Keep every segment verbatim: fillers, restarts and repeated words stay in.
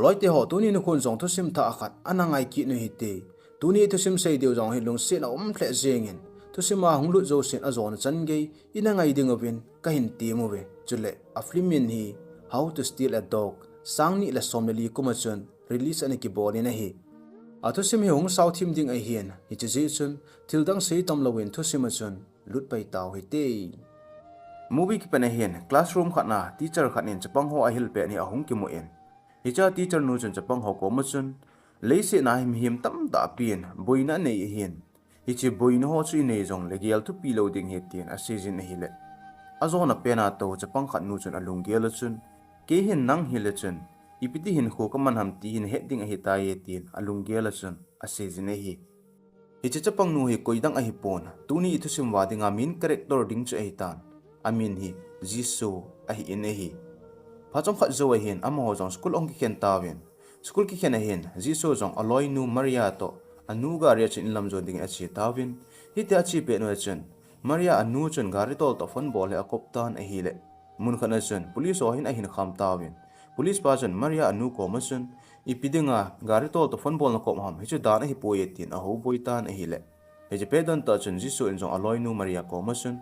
Loite ho, tuni nikhon jong thusim thah khat ana ngai kit u hite. Tuni thusim sei diu jong hi lungsetna um lheh jengin, thusim a hung lut jousen ajona chan gei ina ngai ding uvin kahin tem uve. Chule a film min hi How to Steal a Dog, sang ni le som le li kum a chun release ana kibol in ahi. A thusim hi hung sao thim ding ahin, hiche jeh chun thil dang sei tam louvin thusim a chun lut pai tau hite. Movie kipat a hin classroom khat na teacher khat in chapang ho ahil pet hi ahung kimu in, hiche teacher nu chun chapang ho koma chun, leiset a hi mihem tamtah pen boina anei ahin, hiche boina ho chu inei jongle gel thupi lou ding ahi tin aseijin ahile, ajona pen a tou chapang khat nu chun alunggel a chun, kei hin nang hile chun ipi ti hinkho kaman ham ti hi nahet ding ahitai e tin alunggel a chun aseijin ahi. Hiche chapang nu hi koi dang ahipon, tuni i thusim uva dinga main character ding chu ahitan. Amin hi Jisoo ahin ahi. Phat chomkhat jou ahin amaho jong school ahung kikhen tauvin. School kikhen ahin Jisoo jong aloinu Maria toh anu gari a chun inlam jon dingin ache tauvin. Hitia ache pet uva chun Maria anu chun gari tol toh phone bol hi akop tan ahile, mun khat na chun police ho hin ahin kham tauvin. Police pa chun Maria anu koma chun, ipi dinga gari tol toh phone bol nakop ham, hichu dan ahipoi e tin ahouboi tan ahile, hiche pet don tah chun Jisoo in jong aloinu Maria koma chun,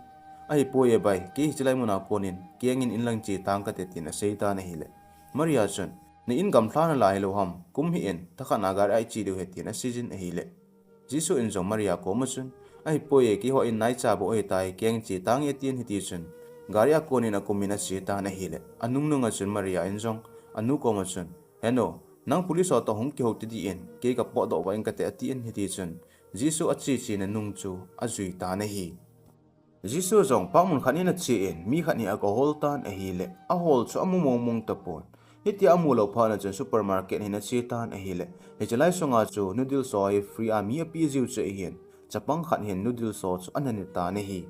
ahipoi e bai, kei hiche lai muna konin kengin inlang che tang kate tin asei tan ahile, Maria chun, na in gamlha nalai lou ham, kum hih in, thakhat na gari a iche diu ahi tin aseijin ahile, Jisoo in jong Maria koma chun, ahipoi e, keiho in naicha bou ahitai, keng che tange tin hiti chun gari a konin akumin ache tan ahile, anungnung a chun Maria in jong anu koma chun, henu, nang police ho toh hung kihou tadih in, kei kapotdoh vah ing kate atin hiti chun Jisoo ache chena nung chu ajui tan ahi. Jisoo jong park mun khat in ache in, mi khat hi agahol tan ahile, ahol chu amu mongmong tapon. Hitia amu lou phat na chun supermarket hin ache tan ahile, hiche lai sunga chu noodles ho hi free a mi ape jiu chu ahin, chapang khat hin noodles ho chu ana ne tan ahi.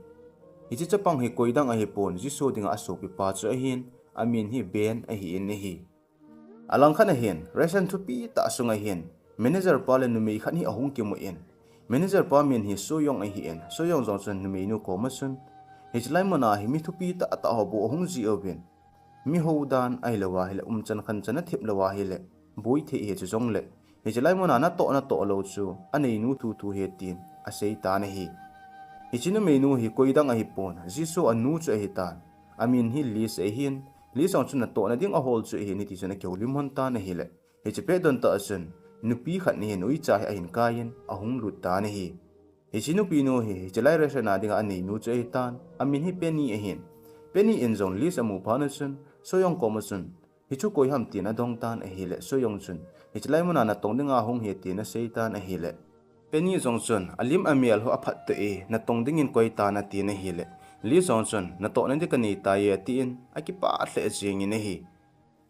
Hiche chapang hi koi dang ahipon, Jisoo dinga asopipa chu ahin, amin hi Ben ahin ahi. Alangkhat na hin, restaurant thupi tah sunga hin, manager pa le numei khat hi ahung kimu in, manager pa min hi Soyoung ahin, Soyoung jong chun numeinu koma chun, hiche lai muna hi mi thupi tahtah ho bou ahung jih uvin, mi hou dan ahilouva ahile, umchan khanchan athep louva ahile, boi thei ahi, chujongle hiche lai muna natoh natoh lou chu aneinu thuthu ahi tin asei tan ahi. Hiche numeinu hi koi dang ahipon, Jisoo anu chu ahitan, amin hi Liz ahin, Liz jong chun natohna ding ahol chu ahin hiti chun akihoulim lhon tan ahile, hiche pet don tah chun nupi khat na hin uicha hi ahin kai in ahung lut tan ahi. Hiche nupinu hi hiche lai restaurant a dinga aneinu chu ahitan, amin hi Penny ahin, Penny in jong Liz amu phat na chun Soyoung koma chun, hichu koi ham tin adong tan ahile, Soyoung chun, hiche lai muna natong dinga hung ahi tin asei tan ahile, Penny jong chun, alim amel ho aphat toh e, natong dingin koi tan atin ahile, Liz jong chun, natohna ding kanei tai e atin, akipah lheh jengin ahi.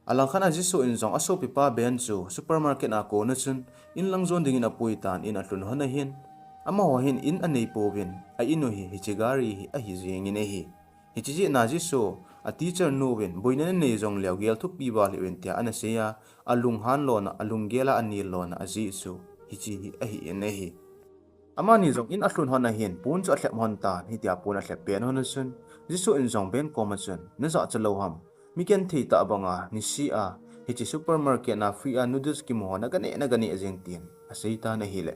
Alangkhat a Jisoo in jong asopipa Ben chu supermarket a kona chun inlang jon dingin apui tan, in alhun lhon ahin, amaho hin in anei pouvin, a in u hi hiche gari hi ahi jengin ahi. Hiche jeh a Jisoo, a teacher nu vin, boina nanei jongleu gel thupi val hih uvin tia ana sei a, alunghan lona, alunggel a anel lona ajeh chu hiche hi ahin ahi. Amani jong in alhun lhon ahin, pon chu alhep lhon tan, hitia pon alhep pet lhon a chun, Jisoo in jong Ben koma chun, najahcha lou ham, mi genthei tah banga niseh a hiche supermarket a free a noodles kimu ho naganeh, naganeh jeng tin asei tan ahile,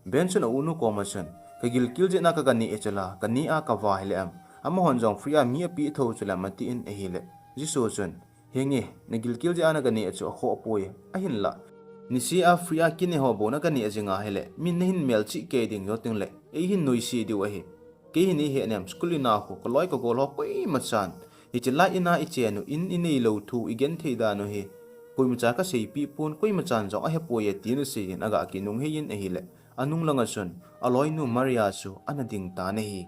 Ben chun a unu koma chun, kagilkel jeh a kaganeh e chula, kaneh a kava hile em, amahon jong free a mi apeh thou chule em atin ahile, Jisoo chun, henge, nagilkel jeh a naganeh chu akhoh poi, ahinla niseh a free a kineh ho bou naganeh jing ahile, min nahin melchih kei ding, jotingle eihin noise diu ahi. Kei hin eihet nem, school ina khu kaloi kagol ho koimachan, hiche lai ina ichen u, in inei lou thu, igenthei dan u hi koimacha kaseipeh pon, koimachan jong ahepoi e tin aseiyin aga kinungheiyin ahile, anung langa chun aloinu Maria chu ana ding tan ahi.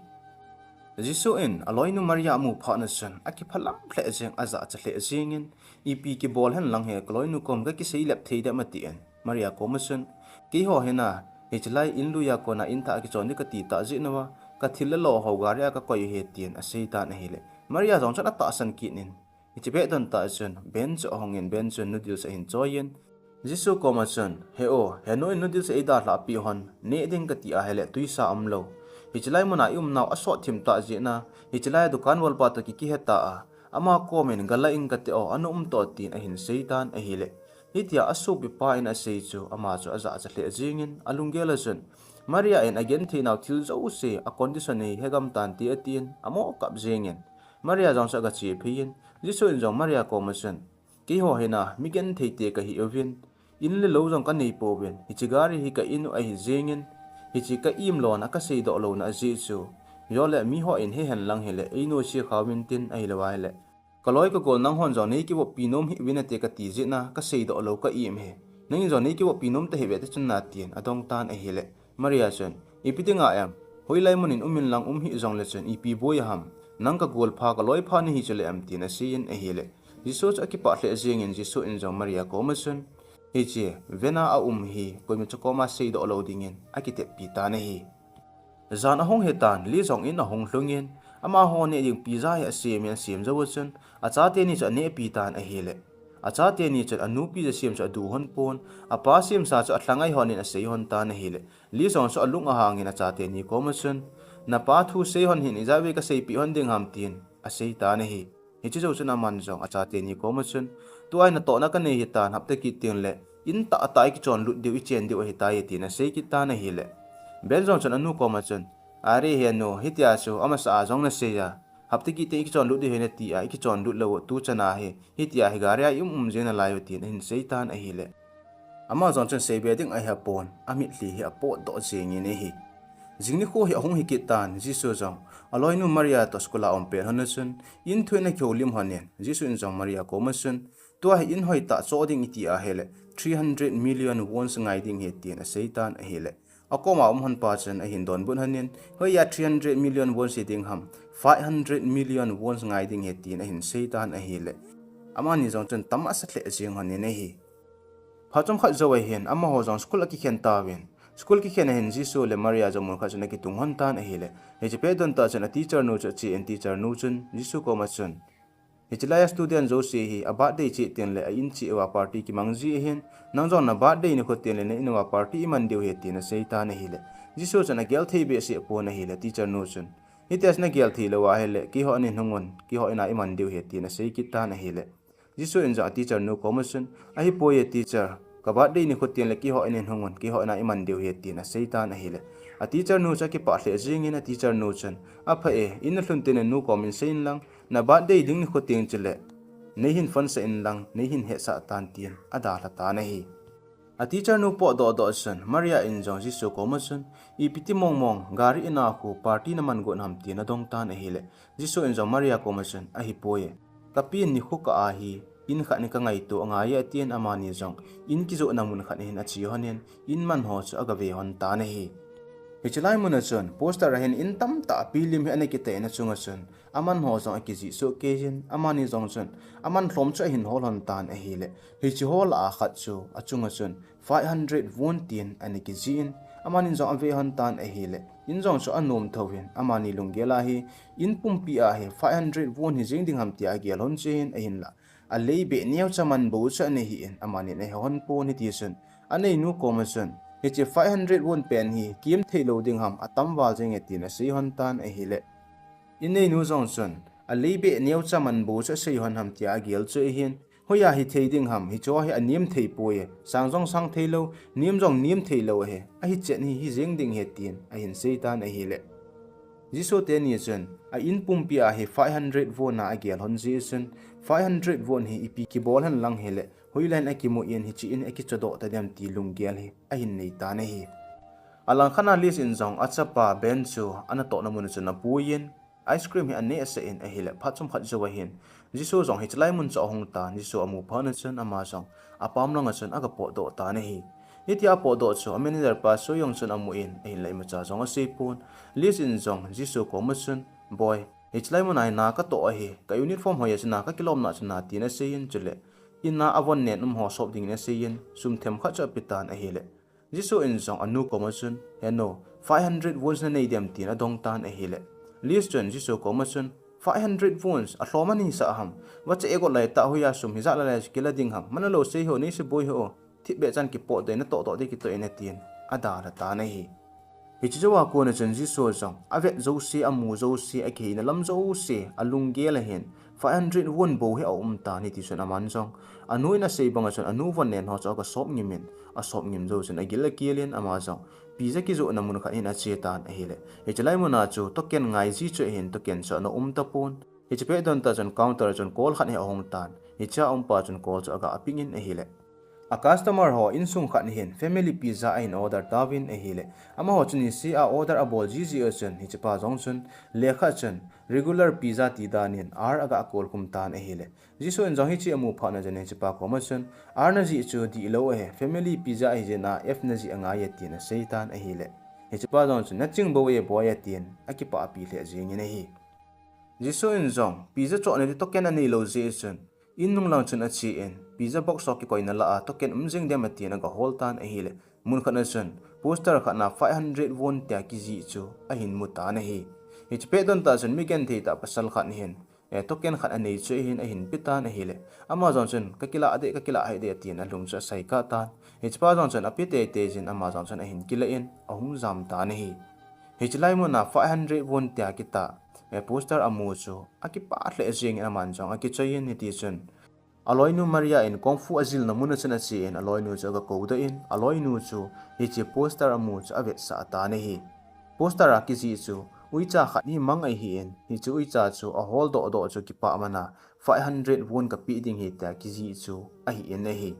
Jisoo in aloinu Maria amu phat na chun akiphalam lheh jeng, ajahcha lheh jengin, ipi kibol henlang hi kaloinu kom kakisei lep thei dem atin, Maria koma chun, keiho hina hiche lai in lui a kona in thah a kichon ding kati tah jeh uva, kathil le lo ho gari a kakoi u ahi tin asei tan ahile, Maria jong chun atahsan kit in, hiche pet don tah chun Ben chu ahungin, Ben chun noodles ahin choiyin, Jisoo koma chun, he u, henu in noodles eidalhah peh hon, neh ding kati ahile tuisa umlou, hiche lai muna iumnau asot thim tah jeh a, hiche lai a dukan volpa toh ki, kihe ta a, ama komin galah in kati o, ana um toh tin ahin sei tan ahile, Hitia asopipa in asei chu ama chu ajahcha lheh jengin, alunggel a chun, Maria in agenthei nau thil jouse a condition hi hegam tante atin, amo kap jengin, Maria jong chu aga chephei in, Jesu in jong Maria koma chun, Keiho hi na mi genthei te kahi uvin, in le lou jong kanei pouvin, hiche gari hi ka in u ahi jengin, hiche ka im lona kasei doh louna ajeh chu, jole miho in he hen lang hile, einoise kha uvin tin ahilou ahile, kaloi kagol nanghon jong nei kivoppi nom hih uvin ate kati jeh a kasei doh lou ka im hi. Nangin jong nei kivoppi nom tahih uve ti chun na tin adong tan ahile. Maria chun, Ipi dinga em? Hoilai mun in um in lang um hih jongle chun ipi boi ham? Nang kagol pha kaloi pha nahi chule em tin asei in ahile. Jesu chu akipah lheh jengin Jesu in jong Maria koma chun, Hiche, van a aum hi, koima cha koma sei doh lou dingin, akiteppi tan ahi. Jan ahung hitan, Liz jong in ahung lhungin, amaho neh ding pizza hi asem in asem jou chun, achate ni chu anehpi tan ahile. Achate ni chun anu pizza sem chu adu hon pon, apa semsa chu alhangai hon in asei hon tan ahile. Liz jong chu alung ahangin achate ni koma chun, Napa thu sei hon hih in ijat vei kaseipeh hon ding ham tin asei tan ahi. Hiche jou chun aman jong achate ni koma chun, Tua hi natohna kanei hitan, hapta kit tengle, in tah tah a ikichon lut diu, ichen diu ahitai tin asei kit tan ahile. Ben jong chun anu koma chun, Are he nu, hitia chu amasa a jong nasei a, hapta kit teng ikichon lut diu ahi nati a, ikichon lut lou u, tu chan a hi, hitia hi gari a i um um jeng nalai u tin ahin sei tan ahile. Ama jong chun seibe ding ahi apon, amitlhi hi apotdoh jengin ahi. Jing nikho hi ahung hi kit tan, Jesu jong aloinu Maria toh school a um pen hon a chun, in thu in akihoulim hon in, Jesu in jong Maria koma chun, Tua hi in hoitah choh ding iti ahile, three hundred million wons ngai ding ahi tin asei tan ahile. Akoma um hon pa chun ahin donbut hon in, Hoiya three hundred million wons hi ding ham, five hundred million wons ngai ding ahi tin ahin sei tan ahile. Amani jong chun tam asa lheh jeng hon in ahi. Phat chomkhat jou ahin, amaho jong school akikhen tauvin. School kikhen ahin Jesu le Maria jong mun khat chun akitung hon tan ahile. Hiche pet don tah chun a teacher nu chu ache in teacher nu chun Jesu koma chun, Hiche laiya student jouse hi a birthday cheh tengle a in cheh uva party kimang ji ahin, nang jong na birthday nikho tengle na in uva party iman diu ahi tin asei tan ahile. Jesu chun agel thei behseh pon ahile teacher nu chun, Hitia chu nagel thei lou ahile, keiho in hung un, keiho in a iman diu ahi tin asei kit tan ahile. Jesu in jong a teacher nu koma chun, Ahipoi e teacher, ka birthday nikho tengle keiho in hung un, keiho in a iman diu ahi tin asei tan ahile. A teacher nu chu akipah lheh jengin a teacher nu chun, Apha e, in nalhun tengle nu kom in sei in lang, na birthday ding nikho teng chule, neihin phone sah in lang, neihin hetsah tan tin adalha tan ahi. A teacher nu potdoh doh chun, Maria in jong Jesu koma chun, Ipi ti mongmong, gari in a khu party naman got ham tin adong tan ahile. Jesu in jong Maria koma chun, Ahipoi e. Kapi in nikho kah a hi, in khat in kangaito angai e atin amani jong, in kijohna mun khat ahin ache hon in, in man ho chu agave hon tan ahi. Hiche lai mun a chun, poster a hin in tamtah a pilim hi ana kitah in achung a chun, aman ho jong akijih soh kei in, amani jong chun, aman lhom chu ahin hol hon tan ahile. Hiche ho lah a khat chu, achung a chun, five hundred won tin ana kijih in, amanin jong ave hon tan ahile. In jong chu anom thou in, amani lunggel a hi, in pumpi a hi, five hundred won hi jeng ding ham tia agel hon cheh in ahinla. Alei beh neocha man bou chu ana hi in, amanin ahe hon pon hiti chun. Aneinu koma chun, Hiche five hundred won pen hi, kiem thei lou ding ham, atam val jeng e tin asei hon tan ahile. Ineinu jong chun, Alei beh neocha man bou chu asei hon ham tia agel chu ahin, Hoiya hi thei ding ham, hicheho hi anem thei poi e, sang jong sang thei lou, nem jong nem thei lou ahi, ahi chet hi hi jeng ding ahi tin ahin sei tan ahile. Jesu teni chun, a in pumpi a hi five hundred won a agel hon jeh chun, five hundred won hi ipi kibol hen lang hile, hoilai in akimu in hiche in akichodoh ta dem ti lunggel hi ahin nei tan ahi. Alangkhat a Liz in jong achapa Ben chu anatohna mun a chun apui in, ice cream hi aneh sah in ahile phat chomkhat jou ahin, Jesu jong hiche lai mun chu ahung tan, Jesu amu phat in chun ama jong apam lang a chun aga potdoh tan ahi. Hitia apotdoh chu a manager pa Seo Young chun amu in, ahinla imacha jong asei pon. Liz in jong Jesu koma chun, Boi, hiche lai mun a hi na katoh ahi, ka uniform hoi a chu na kakilomna chu na tin asei in chule, in a avon nen um ho sop dingin asei in, sum themkhat chu ape tan ahile. Jesu in jong anu koma chun, He nu, five hundred wons nanei dem tin adong tan ahile. Liz chun Jesu koma chun, Five hundred wons, alhom anisah ham? Vacha egot lai tah hoiya sum hijat lai lai chu kila ding ham? Mana lou sei ho, neise boi ho. Thipbeh chan kipotdoh in natohdoh ding kitoh in atin, adalha tan ahi. Hiche jou a kona chun Jisoo jong avet jouse, amu jouse, akihina lam jouse alunggel ahin five hundred won bou hi aum tan, hiti chun aman jong anu in asei banga chun anu von nen ho chu aga sop ngim in, asop ngim jou chun agil akel in ama jong pizza kijohna mun khat hin ache tan ahile. Hiche lai muna chu token ngai ji chu ahin, token chu ana um tapon. Hiche pet don tah chun counter a chun call khat hi ahung tan. Hiche a um pa chun call chu aga pick in ahile. A customer ho insung khat hin family pizza ahin order tauvin ahile. Amaho chun niseh a order abol ji jeh a chun hiche pa jong chun lekha chun regular pizza ti dan in R aga kol khum tan ahile. Jisoo in jong hiche amu phat na chun hiche pa koma chun R najih chu dihlou ahi, family pizza ahi jeh in F najih angai e tin asei tan ahile. Hiche pa jong chun naching bou e boi e tin akipah pi lheh jeng in ahi. Jisoo in jong pizza chohna ding token anei lou jeh chun in nung lang chun ache in, pizza box ho kikoina lah a token um jeng dem atin aga hol tan ahile. Mun khat na chun poster khat na five hundred won tia kijih chu ahin mu tan ahi. Hiche pet don tah chun mi genthei tah pasal khat hin, eh, token khat anei chu ahin, ahin pe tan ahile. Ama jong chun ka kilah deh, ka kilah hai deh tin alung chu asai kah tan. Hiche pa jong chun ape teitei jin ama jong chun ahin kilah in ahung jam tan ahi. Hiche lai muna five hundred won tia kitah, eh, poster amu chu akipah lheh jeng in aman jong akichoi in hiti chun aloinu Maria in kung fu ajilna mun a chun ache in aloinu chu aga koudoh in aloinu chu hiche poster amu chu avetsah tan ahi. Poster a kijih chu uicha khat hi mang ahi in, hiche uicha chu ahol doh doh chu kipah man a five hundred won kapeh ding ahi tia kijih chu ahi in ahi.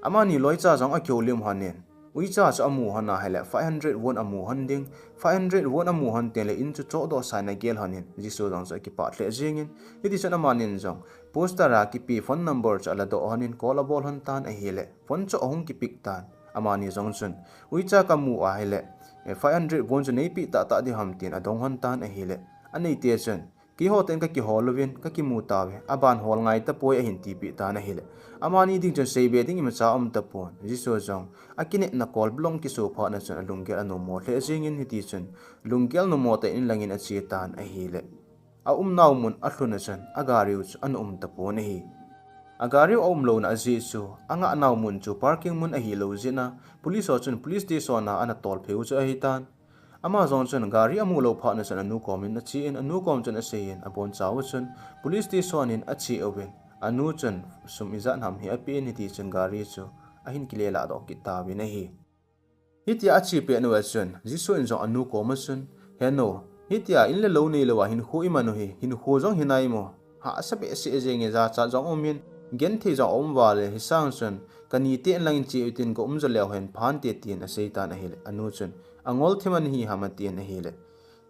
Amani loicha jong akihoulim hon in, uicha chu amu hon ahile five hundred won amu hon ding, five hundred won amu hon tengle in chu chohdoh sa in agel hon in, Jisoo jong chu akipah lheh jeng in, hiti chun amani in jong poster a kipe phone number chu aladoh hon in call abol hon tan ahile, phone chu ahung kipick tan. Amani jong chun, uicha kamu ahile, eh, five hundred won chu neipeh tahtah ding ham tin adong hon tan ahile, aneite chun, keiho tah in kakihol uvin, kakimu tauve, aban hol ngai tapoi ahin tipeh tan ahile. Amani ding chun seibe ding imacha um tapon. Jisoo jong akinepna kolbulong kiso phat na chun alunggel anommo lheh jeng in hiti chun lunggel nommo tah in in lang in ache tan ahile. Aumnau mun alhun a chun agari u chu ana um tapon ahi. Agari u aum louna ajeh chu angahnau mun chu parking mun ahilou jeh in police ho chun police station a ana tolphei u chu ahi tan. Ama jong chun gari amu lou phat na chun anu kom in ache in, anu kom chun asei in, aboncha u chun police station in ache uvin, anu chun sum ijat ham hi ape in hiti chun gari chu ahin kile lahdoh kit tauvin ahi. Hitia ache pet uva chun Jisoo in jong anu kom a chun, he nu, hitia in le lou neilou a hinkho iman u hi, hinkho jong hinai mo? Hahsa behseh jeng e, jachat jong um in, genthei jong aum val e, hisang chun kanite in lang in che utin, ka um jo leu hen phante tin asei tan ahile, anu chun angol thim nahi ham atin ahile.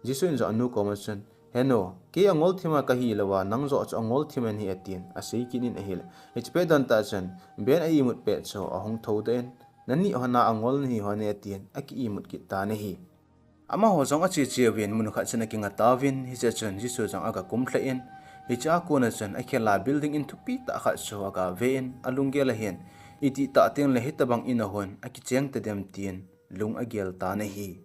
Jisoo in jong anu kom a chun, he nu, kei angol thim a kahi lou a, nang joh chu angol thim nahi atin asei kit in ahile. Hiche pet don tah chun Ben a imut pet chu ahung thoudoh in, nani hon a angol nahi hon e atin aki imut kit tan ahi. Amaho jong ache che uvin mun khat chun akinga tauvin, hiche chun Jisoo jong aga kum lheh in, hiche a kon a chun akhel a building in thupi tah khat chu aga ve in, alunggel a hin, itih tah tengle hitabang in a hon akicheng tadem tin lung agel tan ahi.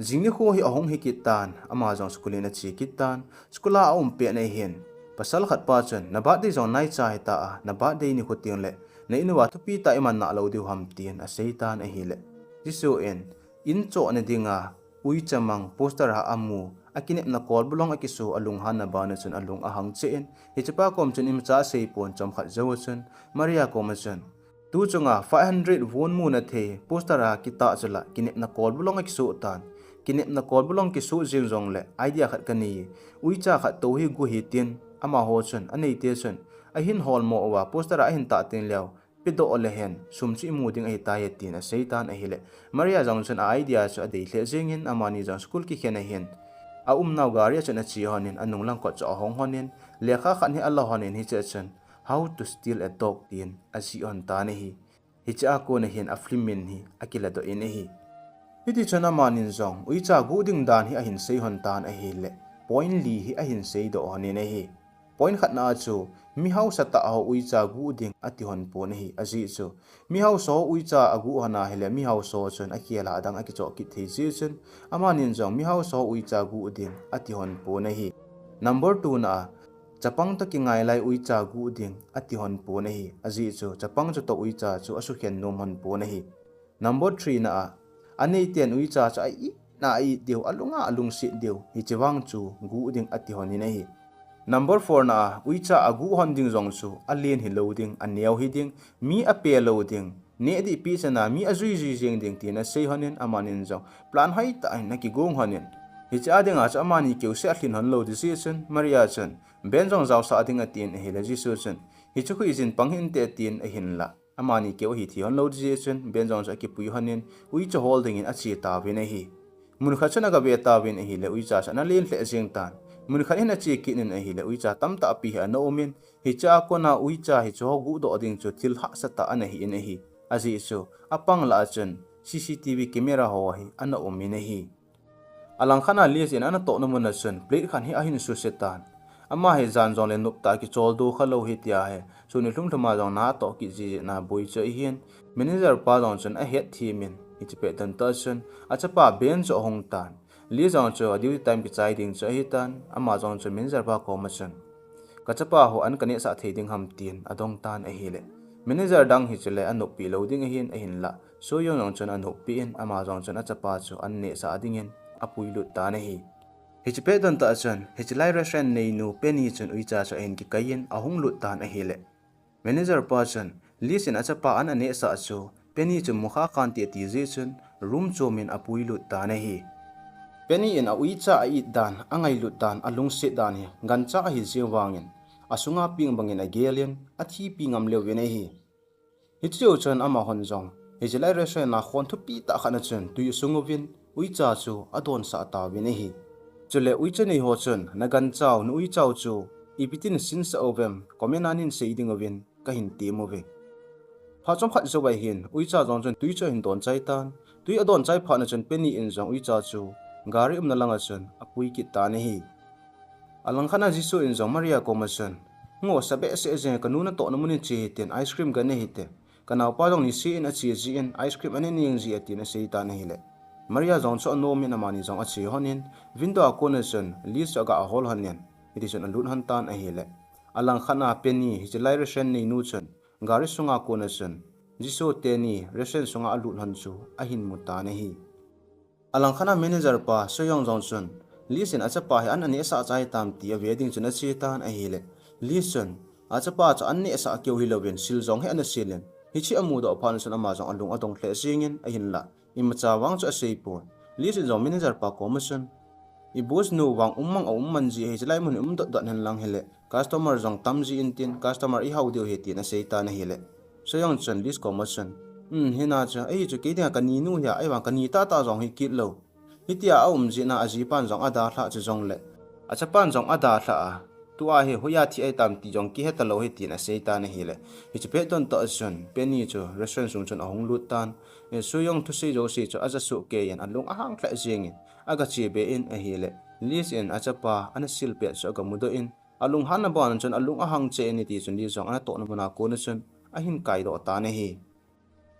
Jing nikho hi ahung hi kit tan, ama jong school in ache kit tan, school a aum pet na hin, pasal khat pa chun, na birthday jong naicha hita a, na birthday nikho tengle na in uva thupi tah iman nalou diu ham tin asei tan ahile. Jisoo in, in chohna dinga uicha mang poster a amu, akinepna kolbulong akiso alunghan na ban a chun alung ahang cheh in, hiche pa kom chun imacha asei pon, chomkhat jou a chun Maria kom a chun, tu chunga five hundred won muna thei poster a kitah chu la kinepna kolbulong akiso tan. Kinepna kolbulong kiso jeng jongle idea khat kanei, uicha khat tou hi gu hitin, amaho chun aneite chun ahin holmo uva poster a ahin tah tengleu pedoh le hen sum chu imu ding ahitai tin asei tan ahile. Maria jong chun a idea chu adei lheh jeng in amani jong school kikhen a hin aumnau gari a chun ache hon in anung lang kot chu ahong hon in lekha khat hi ala hon in hiche a chun How to Steal a Dog tin ajih hon tan ahi. Hiche a kon a hin a film min hi akiladoh in ahi. Hiti chun amanin jong uicha guh ding dan hi ahin sei hon tan ahile, point li hi ahin seidoh hon in ahi. Point khatna a chu, mi hausa tah ho uicha guh ding ati hon pon ahi, ajeh chu mi hausa ho uicha aguh hon ahile, mi hausa ho chun akhel a adang akichoh kit thei jeh chun, amanin jong mi hausa ho uicha guh ding ati hon pon ahi. Number two na a, chapang toh kingai lai uicha guh ding ati hon pon ahi, ajeh chu chapang chutoh uicha chu asukhen nom hon pon ahi. Number three na a, Anei ten uicha chu a-it na a-it diu, alunga alungset diu, hiche vang chu guh ding ati lhonin ahi. Number four na a, uicha aguh lhon ding jong chu alen hilou ding, aneo hiding, mi ape lou ding, neh dih peh chan a mi ajui jui jeng ding tin asei lhonin, amanin jong plan hoitah in akigong lhonin. Hiche a dinga chu amani keuseh alhin lhon lou ding jeh chun, Maria chun, Ben jong jaosah ding atin ahile, Jisu chun, hichu huijin pang hinte tin ahinla, amani keu ahi thei lhon lou ding jeh chun, Ben jong chu akipui lhonin, uicha hol dingin ache tauvin ahi. Mun khat chun agave tauvin ahile, uicha chu ana len lheh jeng tan. Mun khat hin ache kit in ahile, uicha tamtah pi hi ana umin, hiche a kona uicha hichu ho guhdoh ding chu thil hahsa tah ana hi in ahi. Ajeh chu, apang lah a chun, C C T V camera ho hi ana umin ahi. Alangkhat a Liz in anatohna mun a chun plate khat hi ahin suse tan. Ama hi jan jongle noptah a kicholdo khalou hitia hi, sun nilhum lhum a jong natoh kit jiji na boi chu ahin, manager pa jong chun ahet them in, hiche pet don tah chun, achapa Ben chu ahung tan. Liz jong chu a duty time kichai ding chu ahitan, ama jong chu manager pa koma chun, kachapa ho an kanehsah thei ding ham tin adong tan ahile, manager dang hichu le anoppi lou ding ahin, ahinla, Seo Young jong chun anoppi in, ama jong chun achapa chu an nehsah dingin apuilut tan ahi. Hiche pet don tah chun, hiche lai restaurant neinu Penny chun uicha chu ahin kikai in ahung lut tan ahile, manager pa chun, Liz in achapa an anehsah chu, Penny chu mukha khan ti ati jeh chun, room chom in apuilut tan ahi. Penny in a uicha a-it dan, angailut dan, alungset dan hi gancha ahi jeng vangin, asunga peng bangin agel in, athipi ngam leuvin ahi. Hicheu chun amahon jong, hiche lai restaurant a khon thupi tah khat na chun tui asung uvin, uicha chu adonsah tauvin ahi. Chule uicha nei ho chun, naganchau, na uichau chu ipi tin nasinsah uvem, comment a neihin sei ding uvin kahin tem uve. Phat chomkhat jou ahin, uicha jong chun tui chu ahin don chai tan. Tui adon chai phat na chun Penny in jong uicha chu gari umna lang a chun apui kit tan ahi. Alangkhat a Jisu in jong Maria koma chun, Ngo, sa behseh jeng, kanu natohna mun in che hite, ice cream gane hite. Kanaopa jong niseh in ache jin, ice cream ane neng ji e, atin asei tan ahile, Maria jong chu anom in amani jong ache lhonin, window a kon a chun Liz chu aga hol lhonin, hitichun alut lhon tan ahile, alangkhat a Penny, hiche lai restaurant neinu chun gari sunga kon a chun Jisu teni restaurant sunga alut lhon chu ahin mu tan ahi. Alangkhat a manager pa Seo Young jong chun, Liz in achapa hi an anehsah chai tam ti ave ding chun ache tan ahile, Liz chun, achapa chu an nehsah keu hilouvin, sil jong hi ana sil in, hiche amudoh phat na chun ama jong alung adong lheh jengin, ahinla, imacha vang chu asei pon. Liz in jong manager pa koma chun, i boss nu vang um mang aum man ji, hiche lai mun hi um dot dot hen lang hile, customer jong tam ji intin, customer ihao diu ahi tin asei tan ahile, Seo Young chun Liz koma chun, Um, hina chu, ahi chu kei dinga kaninu hi a, ahivang kani tahtah jong hi kit lou. Hitia aum jeh in a ajipan jong adalhah chu jongle, achapan jong adalhah a, tua hi hoiya thi ahitam ti jong kihe talou ahi tin asei tan ahile, hiche pet don tah chun Penny chu restaurant sung chun ahung lut tan, Seo Young thusei jouse chu aja soh kei in alung ahang lheh jengin, aga che be in ahile, Liz in achapa ana sil pet chu aga mudoh in, alunghanna ban chun alung ahang cheh in, hitichun Liz jong anatohna mun a kon a chun ahin kaidoh tan ahi.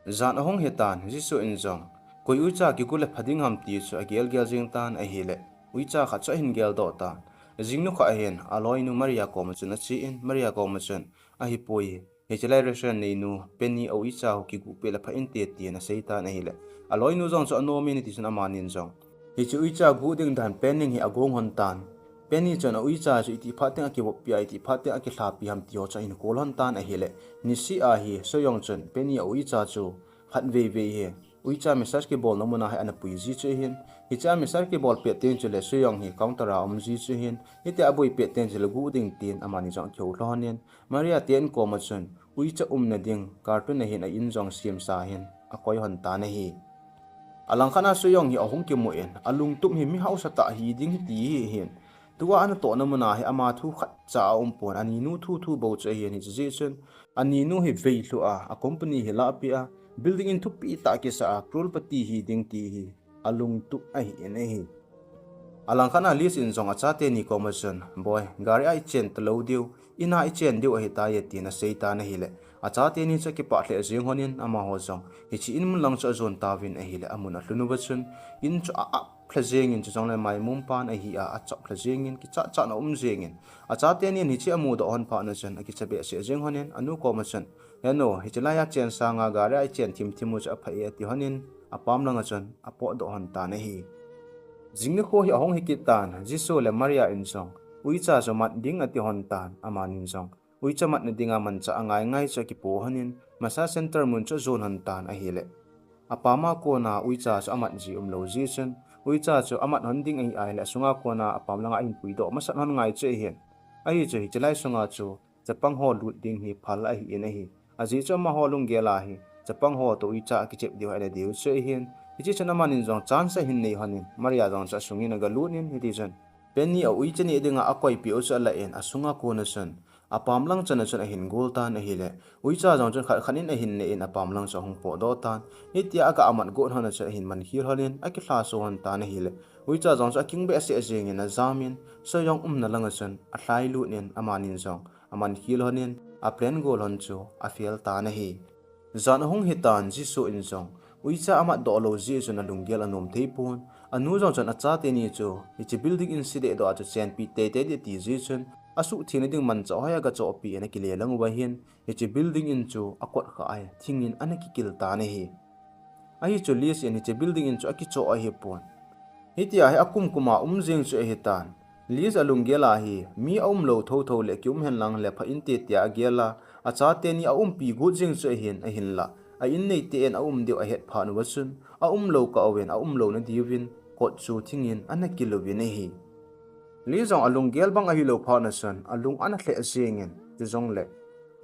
Jan ahung hitan, Jisu in jong, Koi uicha kigu le pha ding ham ti chu agel gel jeng tan ahile, uicha khat chu ahin geldoh tan. Jingnu khat ahin, aloinu Maria koma chun ache in, Maria koma chun, Ahipoi, hiche lai restaurant neinu Penny a uicha ho kigu peh le pha inte, tin asei tan ahile, aloinu jong chu anom in, hitichun amanin jong, hiche uicha gu ding dan planning hi agong lhon tan. Penny chun a uicha chu itih phat teng akivoppi a, itih phat teng akilhapi ham ti ho chu ahin kol lhon tan ahile, niseh a hi Seo Young chun Penny a uicha chu khatvei vei hi uicha massage kibolna mun a hi ana pui ji chu ahin, hiche a massage kibol pet teng chule Seo Young hi counter a um ji chu ahin, hitia aboi pet teng chule gu ding tin amani jong akihou lhon in, Maria te in koma chun uicha umna ding carton a hin a in jong semsa hin akoi lhon tan ahi. Alangkhat a Seo Young hi ahung kimu in, alungtup hi mi hausa tah hi ding hi ti hi ahin, tua anatohna mun a hi ama thu khatcha aum pon, aninu thu thu bou chu ahin, hiche jeh chun aninu hi veilhuh a, a company hi lahpeh a, building in thupi tah kisa a, crorepati hi ding ti hi alungtup ahi in ahi. Alangkhat a Liz in jong achate ni koma chun, Boi, gari a ichen talou diu, in a ichen diu ahitai e, tin asei tan ahile, achate ni chu akipah lheh jeng lhon in, amaho jong hiche in mun lang chu ajon tauvin ahile, amun alhun uva chun, in chu a-ap lha jengin, chujongle maimum pan ahi a, achop lha jengin, kichat chatna um jengin, achate nin hiche amudoh lhon phat na chun akicha behseh jeng lhon in, anu koma chun, He nu, hiche laiya chen sanga gari a ichen thim thim u chu apha e, ati lhon in, apam langa chun apotdoh lhon tan ahi. Jing nikho hi ahung hi kit tan, Jisu le Maria in jong uicha chu mat ding ati lhon tan, amanin jong uicha matna dinga manchah angai ngai chu akipo lhonin, massage center mun chu ajon lhon tan ahile, apam a kona uicha chu amat ji umlou jeh chun, uicha chu amat lhon ding ahi ahile, asunga kona apam langa ahin puidoh masat lhon ngai chu ahin. Ahi chu hiche lai sunga chu chapang ho lut ding hi phal ahin ahi. Ajeh chu amaho lunggel a hi chapang ho toh uicha akichep diu hi ana diu chu ahin. Hiche chun amanin jong chance ahin nei lhonin, Maria jong chu asungin agalut in, hitichun Penny a uicha neh dinga akoipeh u chu alah in, asunga kona chun apam lang chana chun ahin gol tan ahile, uicha jong chun khat khat in ahin neh in apam lang chu ahung potdoh tan. Hitia aga amat got lhona chun ahin man khel lhonin akilhaso lhon tan ahile, uicha jong chu aking behseh jengin ajamin, Soyong umna langa chun alhailut in, amanin jong aman khel lhonin, aplan gol lhon chu afail tan ahi. Jan ahung hitan, Jisu in jong uicha amatdoh lou jeh chun alunggel anom thei pon. Anu jong chun achateni chu hiche building in sedehdoh a chu chenpi teitei ding ati jeh chun, asuhthengna ding manchah hoi agachohpeh in akile lang uva hin, hiche building in chu akot khah ahi, thingin ana kikil tan ahi. Ahi chu Liz in hiche building in chu akichoh ahipon. Hitia hi akum kuma um jeng chu ahitan. Liz alunggel a hi mi aumlou thotho le kium henlang le pha inte tia agel a, achateni aumpi got jeng chu ahin, ahinla a inneiten aum diu ahet phat uva chun, aumlou kah uvin, aumlouna diuvin kot chu thingin ana kil uvin ahi. Liz jong alunggel bang ahilou phatna chun alung ana lheh jengin, chujongle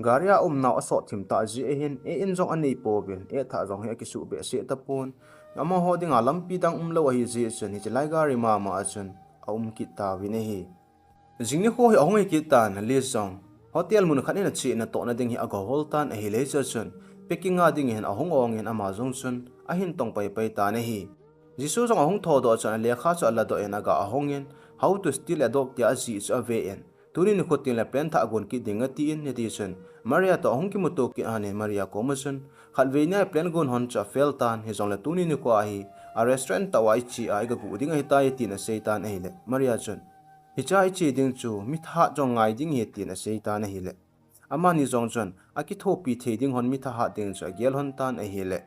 gari a umnau asot thim tah jeh ahin, eh in jong anei pouvin, eh thah jong hi akisuh behseh tapon. Amaho dinga lampi dang umlou ahi jeh chun hiche lai gari mama a chun aum kit tauvin ahi. Jing nikho hi ahung hi kit tan, Liz jong hotel mun khat in ache natohna ding hi agahol tan ahile, hichea chun packing a dingin ahung ongin ama jong chun ahin tong paipai tan ahi. Jisu jong ahung thodoh chun alekha chu aladoh in aga ahungin, How to Steal a Dog tia ajih chu aven, tuni nikho tengle plan thah agon kit ding atin, hitichun Maria toh ahung kimuto kit lhonin, Maria koma chun khatvei nia plan gon lhon chu afail tan, hijongle tuni nikho a hi a restaurant tah uva iche a igaguh ding ahitai tin aseitan ahile, Maria chun hichea iche ding chu mi thahat jong ngai ding ahi tin aseitan ahile, amani jong chun akithopi thei ding lhon mi thahat ding chu agel lhon tan ahile,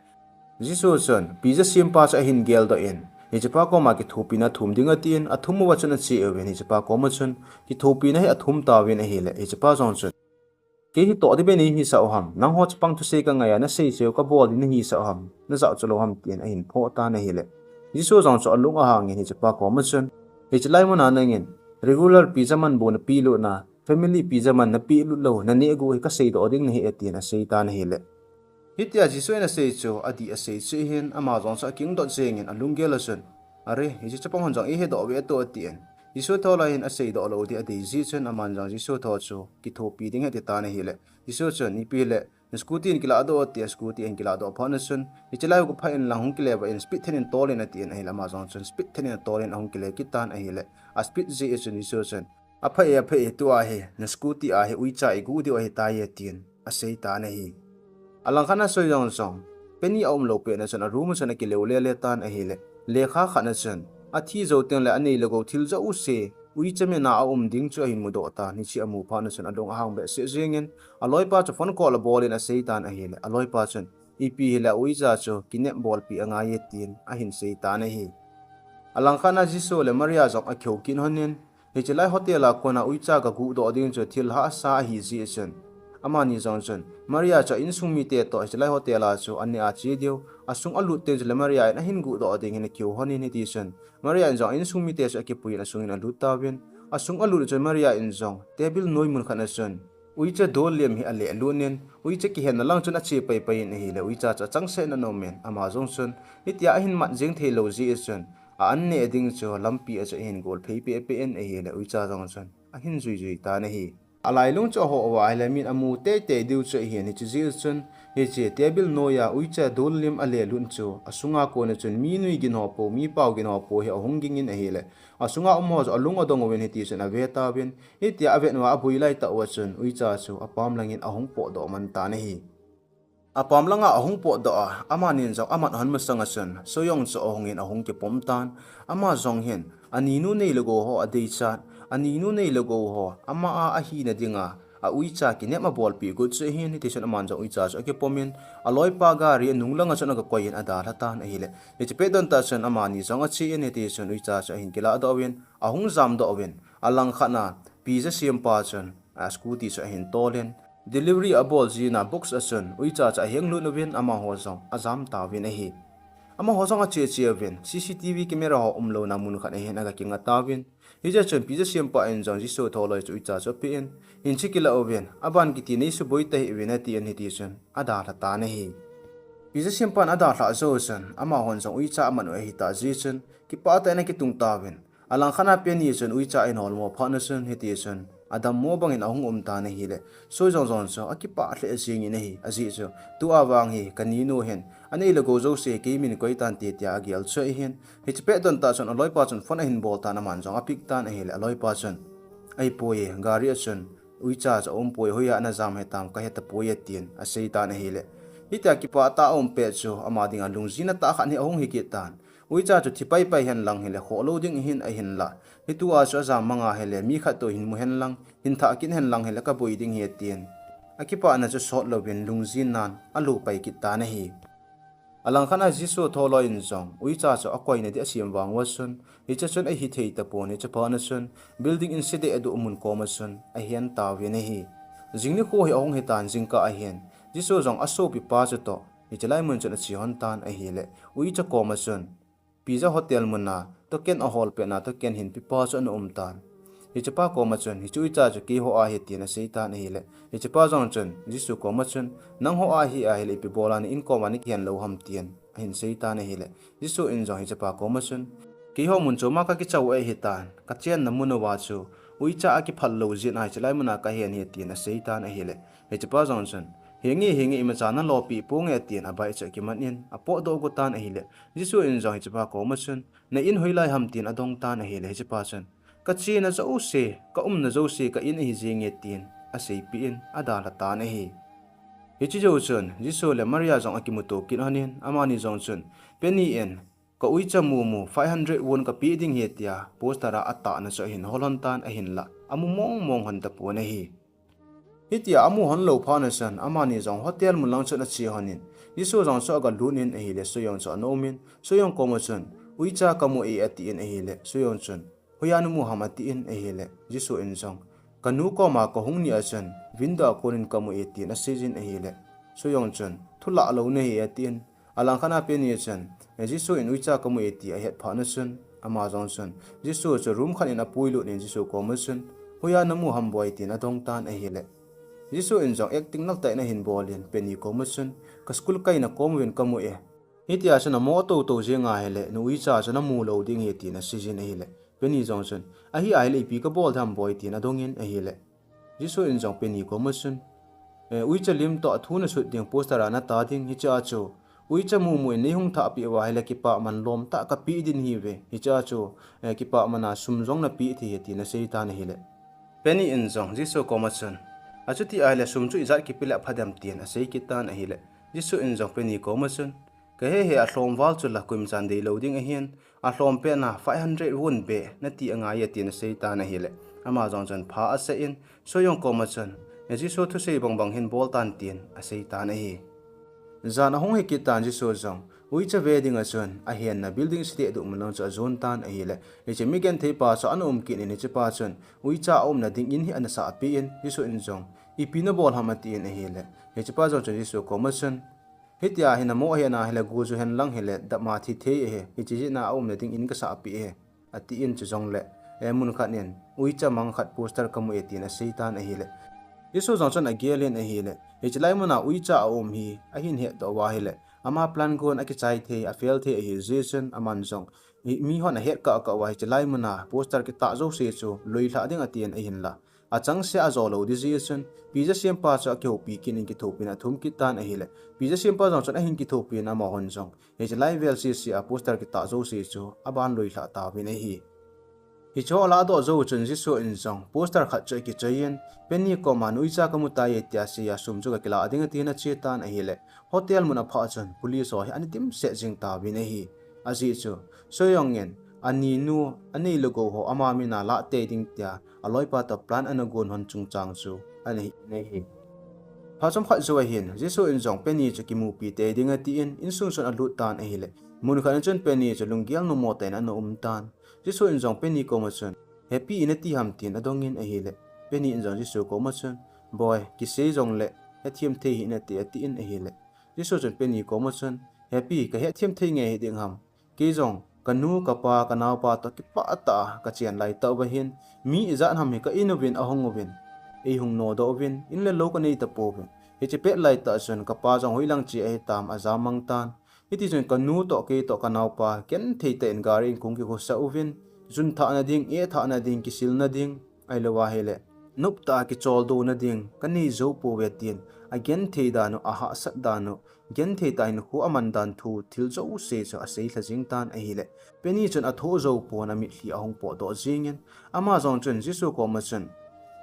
Jisu chun pija sempa chu ahin geldoh in, hichepa koma kithopina thum ding atin, athum uva chun ache uvin, hichepa koma chun kithopina hi athum tauvin ahile, hichepa jong chun, Kei hi toh ding beh nei hisah u ham, nangho chapang thusei kangai a nasei cheu kabol ding nahisah u ham, najah chu lou ham, tin ahin phoh tan ahile, Jisu jong chu alung ahangin hichepa koma chun, Hiche lai muna nangin regular pija man bou napehlut na, family pija man napehlut lou, naneh gu hi kaseidoh ding nahi e, tin aseitan ahile, hitia Jesu in asei chu adih asei chu ahin, ama jong chu akingdot jengin alunggel a chun, Are, hiche chapang hon jong eihedoh ve to, atin, Jesu tholai hin aseidoh lou ding adei jeh chun aman jong Jesu tho chu kithopi ding ahi atitan ahile, Jesu chun, Ipi le na scooty in kilahdoh, atia scooty ahin kilahdoh phat na chun, Hiche lai u kapha inlang hung kile vah in, speed then in tol in, atin ahile, ama jong chun speed then in atol in ahung kile kit tan ahile, a speed jeh a chun Jesu chun, Apha e, apha e, tua hi na scooty a hi uicha iguh diu ahitai, atin aseitan ahi. Alangkhat a Seo Young jong Penny aumlou pet na chun a room a chun akileu lele tan ahile, lekha khat na chun athi jou tengle anei le gou thil jouse uicha min a aum ding chu ahin mudoh tan, hiche amu phat na chun alung ahang behseh jengin, aloipa chu phone call abol in aseitan ahile, aloipa chun, Ipi hile uicha chu kinep bolpeh angai e, tin ahin seitan ahi. Alangkhat a Jesu le Maria jong akihou kit lhonin, Hiche lai hotel a kona uicha gaguhdoh ding chu thil hahsa ahi jeh chun, amani jong chun Maria chu a insung mite toh hiche lai hotel a chu aneh a che diu, asung alut teng chule Maria in ahin guhdoh ding hin akihou lhonin, hitichun Maria in jong a insung mite chu akipuiyin asungin alut tauvin, asung alut chun Maria in jong table noi mun khat na chun uicha dol liem hi alehlut in, uicha kihenna lang chun ache paipai in ahile, uicha chu achangseh in ana um in, ama jong chun hitia ahin mat jeng theilou jeh chun, a an neh ding chu lampi a chu ahin gol phei pehpeh in ahile, uicha jong chun ahin juijui tan ahi. Alailung chu ahoh uva ahile, min amu teitei diu chu ahin, hiche jeh chun hiche table noi a uicha dol liem alehlut chu asunga kona chun mi nui gin ho pou, mi pao gin ho pou hi ahung ging in ahile, asunga um ho chu alung adong uvin, hitichun ave tauvin, hitia avet uva aboi laitah uva chun uicha chu apam langin ahung potdoh man tan ahi. Apam langa ahung potdoh a, amanin jong amat lhon masang a chun Seo Young chu ahungin ahung kipom tan, ama jong hin aninu nei le gou ho adeichat, aninu nei le gou ho ama a ahina dinga a uicha kinem abolpeh got chu ahin, hitichun aman jong uicha chu akipomin, aloipa gari anung langa chun agakoi in adalha tan ahile. Hiche pet don tah chun amani jong ache in, hitichun uicha chu ahin kiladoh uvin, ahung jamdoh uvin, alangkhat a pizza sempa chun a scooty chu ahin tolin, delivery abol jing a box a chun uicha chu ahenglut uvin, amaho jong ajam tauvin ahi. Amaho jong ache che uvin, C C T V camera ho umlouna mun khat ahin agakinga tauvin. Hiche chun pizza sempa in jong Jesu tholoi chu uicha chu apen, hinche kilah uvin, aban kiti neisuboi tahih uvin atin, hitichun adalha tan ahi. Pizza sempan adalhah jou chun, amahon jong uicha aman u ahitah jeh chun, kipah tah in akitung tauvin. Alangkhat a Penny chun uicha ahin holmo phat na chun, hitichun adammo bangin ahung um tan ahile, Sojong jong chu akipah lheh jengin ahi, ajeh chu tua vang hi kaninu hin anei le gou jouse keimin koi tante tia agel chu ahin. Hiche pet don tah chun aloipa chun phone ahin bol tan, aman jong apick tan ahile, aloipa chun, ahipoi, gari a chun uicha chu aumpoi, hoiya ana jam hitam kahetapoi atin aseitan ahile, hitia kipah tah a aum pet chu ama dinga lungjinna tah khat hi ahung hikit tan. Uicha chu thi paipai henlang hile khohlou ding ahin, ahinla hitua chu ajam manga hile mi khat toh hinmu henlang, hinthah kit henlang hile kaboi ding ahi atin, akipahna chu sotlouvin lungjinnan alopai kit tan ahi. Alangkhat a Jesu tholoi in jong uicha chu akoina ding asem vang uva chun, hiche chun ahithei tapon, hiche phat na chun building in sedeh aduh mun koma chun ahen tauvin ahi. Jing nikho hi ahung hitan, jingkah ahin Jesu jong asopipa chutoh hiche lai mun chun ache lhon tan ahile, uicha koma chun pizza hotel muna token ahol petna token hinpepa chu ana um tan. Hichepa koma chun, hiche uicha chu keiho a ahi tin aseitan ahile, hichepa jong chun Jesu koma chun, nangho a ahi ahile ipi bola na in koma nakihen lou ham tin ahin seitan ahile, Jesu in jong hichepa koma chun, keiho mun choma kakicha u ahitan, kachenna mun uva chu uicha akiphal lou jeh in hiche lai muna kahen ahi tin aseitan ahile, hichepa jong chun, henge henge, imacha nalopeh ponge atin abike chu akiman in apotdoh got tan ahile, Jesu in jong hichepa koma chun, na in hoilai ham tin adong tan ahile, hichepa chun, kachena jouse, kaumna jouse ka in ahi jenge tin aseipeh in adalha tan ahi. Hiche jou chun Jesu le Maria jong akimuto kit lhonin, amani jong chun, Penny in ka uicha mumu five hundred won kapeh ding ahi tia poster a atahna chu ahin hol lhon tan ahinla, amu mongmong lhon tapon ahi. Hitia amu lhon lou phat na chun, amani jong hotel mun lang chun ache lhonin, Jesu jong chu agalut in ahile, Soyong chu ana umin, Soyong koma chun, uicha kamu e atin ahile, Soyong chun, hoiya namu ham atin ahile, Jesu in jong, kanu koma kahung ni a chun window a konin kamu e tin aseijin ahile, Soyong chun, thulah lou nahi atin, alangkhat a Penny chun, Jesu in uicha kamu e ti ahet phat na chun, ama jong chun Jesu chu room khat in apuilut in Jesu koma chun, hoiya namu ham boi tin adong tan ahile, Jesu in jong acting naltah in ahin bolin Penny koma chun, ka school kaina kom uvin kamu e, hitia chu namo toutou jeng ahile na uicha chu namu lou ding ahi tin aseijin ahile, Penny jong chun, ahi ahile ipi kabol ding ham boi tin adongin ahile, Jesu in jong Penny koma chun, uicha lim toh thu nasut ding poster a nata ding, hichea chu uicha mumu in neihung thahpeh uva ahile kipahman lomtah kapeh ding ahiuve, hichea chu kipahman a sum jong napeh thei ahi tin aseitan ahile, Penny in jong Jesu koma chun, achuti ahile sum chu ijat kipe le apha dem tin asei kit tan ahile, Jesu in jong Penny koma chun, kahe he, alhom val chu la koimachan deilou ding ahin, alhom petna five hundred won beh nati angai e tin aseitan ahile, ama jong chun pha asah in, Soyong koma chun, Jesu thusei bangbang hin bol tan tin aseitan ahi. Jan ahung hikit tan Jesu jong uicha ve dinga chun ahenna building sedeh duh mun lang chu ajon tan ahile, hiche migentheipa chu ana um kit in hichepa chun uicha aumna ding in hi ana sahpeh in, Jesu in jong, ipi nabol ham atin ahile, hichepa jong chun Jesu koma chun, hitia hi namo ahi na hile go ju henlang hile dama thi thei ahi, hiche jeh a aumna ding in kasahpeh ahi, atin, chujongle mun khat in uicha mang khat poster kamu e tin aseitan ahile, Jesu jong chun agelin ahile, hiche lai muna uicha aum hi ahin hetdoh uva ahile, ama plan gon akichai thei, afel thei ahi jeh chun aman jong mihon ahet kahkah uva hiche lai muna poster kitah jouse chu loilhah ding atin ahinla, achangseh a ajo lou ding jeh chun pizza sempa chu akihoupi kit in kithopin athum kit tan ahile, pizza sempa jong chun ahin kithopin amahon jong hiche lai vel sese a poster kitah jouse chu aban loilhah tauvin ahi. Hicheho alahdoh jou chun Jesu in jong poster khat chu akichoi in, Penny koma na uicha kamu tai e tia seiya sum chu kakilah ding atin ache tan ahile, hotel mun aphah chun police ho hi ana dimset jing tauvin ahi. Ajeh chu Soyong in aninu, anei le gou ho ama mina lah tei ding tia aloipa toh plan ana gon hon chungchang chu ana hi in ahi. Phat chomkhat jou ahin, Jesu in jong Penny chu kimupi tei ding atin, insung chun alut tan ahile, mun khat a chun Penny chu lunggel nommo tah in ana um tan. Jesu in jong Penny koma chun, "Happy ina ti ham?" tin adong in ahile, Penny in jong Jesu koma chun, "Boi, kisei jongle hethem thei hih in ati," atin ahile, Jesu chun Penny koma chun, "Happy, ka hethem thei nge hi ding ham? Kei jong, kanu, kapa, kanaopa toh kipah tah a kachen laitah uva hin, mi ijat ham hi ka in uvin, ahung uvin, eihung nodoh uvin, in le lou kanei tapouvin. Hiche pet laitah chun kapa jong hoilang che ahitam, ajamang tan. Hiti chun kanu toh, kei toh, kanaopa, genthei tah in gari in kahung kikhosah uvin, jun thahna ding, eh thahna ding, kisilna ding, ahilouva ahile noptah a kicholdo na ding kanei jou pouve," tin agenthei dan u, ahahsat dan u, genthei tah in khu aman dan thu, thil jouse chu asei lha jing tan ahile, Penny chun athoh jou pon amitlhi ahung potdoh jingin, ama jong chun Jesu koma chun,